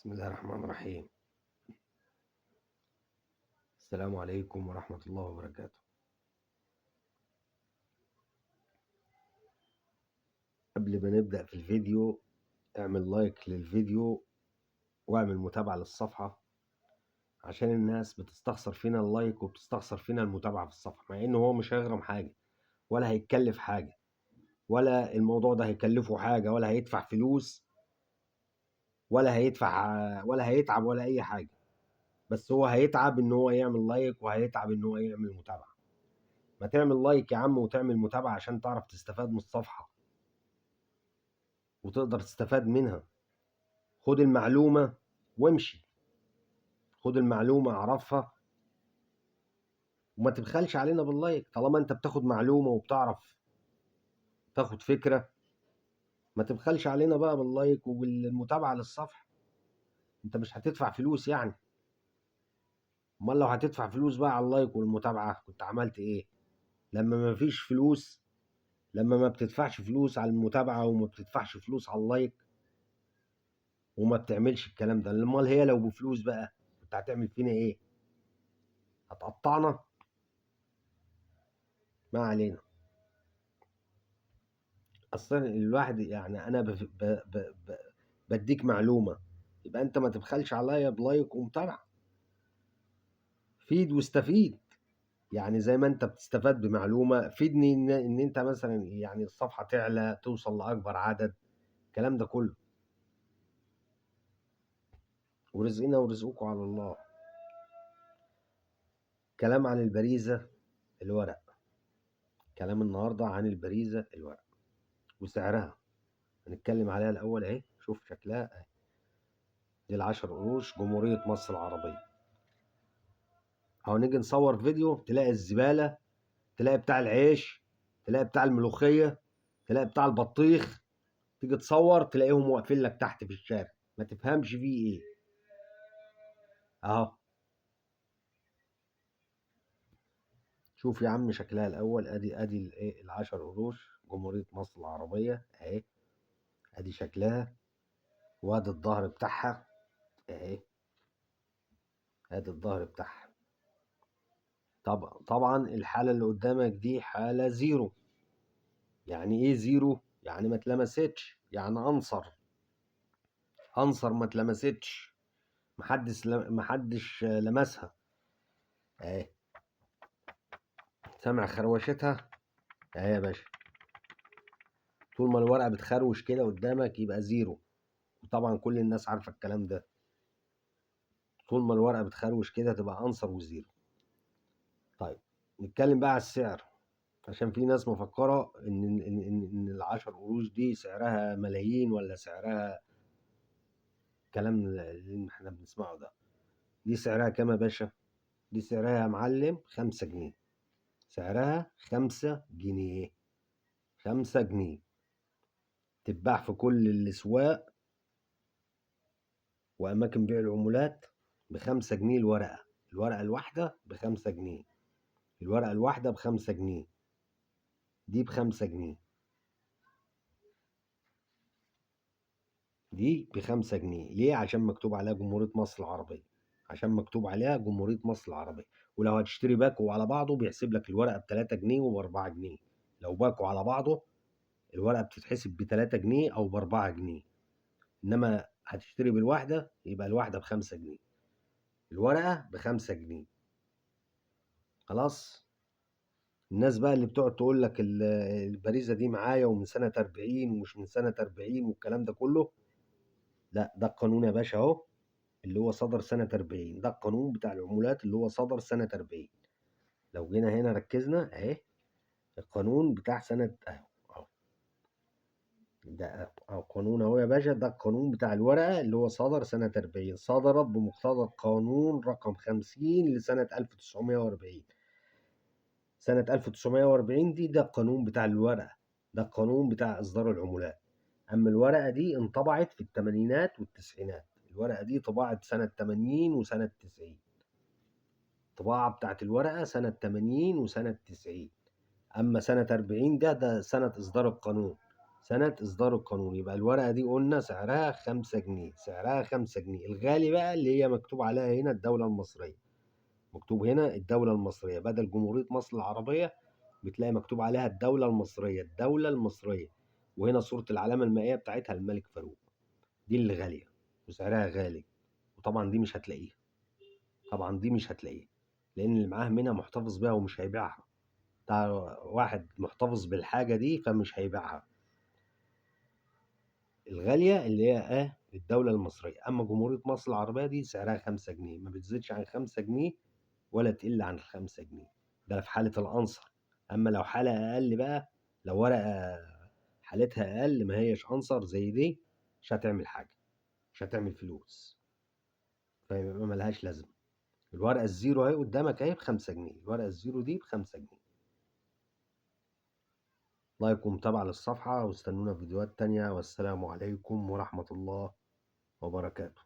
بسم الله الرحمن الرحيم. السلام عليكم ورحمة الله وبركاته. قبل ما نبدأ في الفيديو اعمل لايك للفيديو واعمل متابعة للصفحة، عشان الناس بتستخسر فينا ال like وبتستخسر فينا المتابعة في الصفحة، مع انه هو مش هيغرم حاجة ولا هيتكلف حاجة ولا الموضوع ده هيكلفه حاجة ولا هيدفع فلوس ولا هيدفع ولا هيتعب ولا اي حاجة، بس هو هيتعب ان هو يعمل like وهيتعب ان هو يعمل متابعة. ما تعمل like يا عم وتعمل متابعة عشان تعرف تستفاد من الصفحة وتقدر تستفاد منها. خد المعلومة وامشي، خد المعلومة اعرفها وما تبخلش علينا بال like. طالما انت بتاخد معلومة وبتعرف تاخد فكرة، ما تبخلش علينا بقى بال like وبالمتابعة للصفحة. انت مش هتدفع فلوس يعني، امال لو هتدفع فلوس بقى على ال like والمتابعة كنت عملت ايه؟ لما ما فيش فلوس، لما ما بتدفعش فلوس على المتابعة وما بتدفعش فلوس على ال like وما بتعملش الكلام ده، امال هي لو بفلوس بقى كنت هتعمل فينا ايه؟ هتقطعنا؟ ما علينا. اصلا الواحد يعني انا ب ب ب بديك معلومة، يبقى انت ما تبخلش عليا ب like ومتابعة. فيد واستفيد، يعني زي ما انت بتستفاد بمعلومة فيدني ان انت مثلا يعني الصفحة تعلى توصل لأكبر عدد، الكلام ده كله. ورزقنا ورزقكم على الله. كلام عن البريزة الورق، كلام النهاردة عن البريزة الورق وسعرها هنتكلم عليها الأول. اهي شوف شكلها اهي، دي ال10 قروش جمهورية مصر العربية. اهو نيجي نصور فيديو تلاقي الزبالة، تلاقي بتاع العيش، تلاقي بتاع الملوخية، تلاقي بتاع البطيخ، تيجي تصور تلاقيهم واقفين لك تحت في الشارع، ما تفهمش فيه ايه. اهو شوف يا عم شكلها الاول. ادي الايه ال10 قروش جمهورية مصر العربية اهي، ادي شكلها، وادي الظهر بتاعها اهي، ادي الظهر بتاعها. طبعا الحالة اللي قدامك دي حالة zero. يعني ايه zero؟ يعني ما اتلمستش، يعني انصر ما اتلمستش، محدش لمسها اهي. سامع خروشتها اهي يا باشا. طول ما الورقة بتخروش كده قدامك يبقى zero، وطبعا كل الناس عارفة الكلام ده. طول ما الورقة بتخروش كده تبقى انصر و zero. طيب نتكلم بقى على السعر، عشان في ناس مفكرة ان ان ان ان ال10 قروش دي سعرها ملايين ولا سعرها الكلام اللي احنا بنسمعه ده. دي سعرها كام يا باشا؟ دي سعرها يا معلم 5 جنيه. سعرها 5 جنيه، 5 جنيه. تتباع في كل الأسواق وأماكن بيع العمولات ب5 جنيه الورقة. الورقة الواحدة ب5 جنيه، الورقة الواحدة ب5 جنيه، دي ب5 جنيه، دي ب5 جنيه. ليه؟ عشان مكتوب عليها جمهورية مصر العربية، عشان مكتوب عليها جمهورية مصر العربية. ولو هتشتري باكو على بعضه بيحسب لك الورقة ب3 جنيه وب4 جنيه. لو باكو على بعضه الورقة بتتحسب ب3 جنيه أو ب4 جنيه، إنما هتشتري بالواحدة يبقى الواحدة ب5 جنيه، الورقة ب5 جنيه. خلاص. الناس بقى اللي بتقعد تقول لك البريزة دي معايا ومن سنة 40 ومش من سنة 40 والكلام ده كله، لا، ده القانون يا باشا اهو اللي هو صدر سنة 40، ده القانون بتاع العمولات اللي هو صدر سنة 40. لو جينا هنا ركزنا اهي القانون بتاع سنة اهو، اهو ده اهو قانون اهو يا باشا، ده القانون بتاع الورقة اللي هو صدر سنة 40، صدرت بمقتضى القانون رقم 50 لسنة 1940. سنة 1940 دي ده القانون بتاع الورقة، ده القانون بتاع إصدار العمولات. أما الورقة دي انطبعت في التمانينات والتسعينات، الورقة دي طبعت سنة 80 وسنة 90، الطباعة بتاعت الورقة سنة 80 وسنة 90. أما سنة 40 ده سنة إصدار القانون. سنة إصدار القانون. يبقى الورقة دي قلنا سعرها 5 جنيه، سعرها 5 جنيه. الغالي بقى اللي هي مكتوب عليها هنا الدولة المصرية، مكتوب هنا الدولة المصرية بدل جمهورية مصر العربية، بتلاقي مكتوب عليها الدولة المصرية، الدولة المصرية، وهنا صورة العلامة المائية بتاعتها الملك فاروق. دي اللي غالية وسعرها غالي، وطبعا دي مش هتلاقيها، طبعا دي مش هتلاقيها لأن اللي معاه منها محتفظ بيها ومش هيبيعها. ده واحد محتفظ بالحاجة دي فمش هيبيعها. الغالية اللي هي الدولة المصرية. أما جمهورية مصر العربية دي سعرها 5 جنيه، ما بتزيدش عن 5 جنيه ولا تقل عن 5 جنيه، ده في حالة الأنصر. أما لو حالة أقل بقى، لو ورقة حالتها أقل ما هيش أنصر زي دي، مش هتعمل حاجة، مش هتعمل فلوس، فيبقى ملهاش لازمة. الورقة ال zero أهي قدامك أهي ب5 جنيه، الورقة ال zero دي ب5 جنيه. like ومتابعة للصفحة، واستنونا في فيديوهات تانية، والسلام عليكم ورحمة الله وبركاته.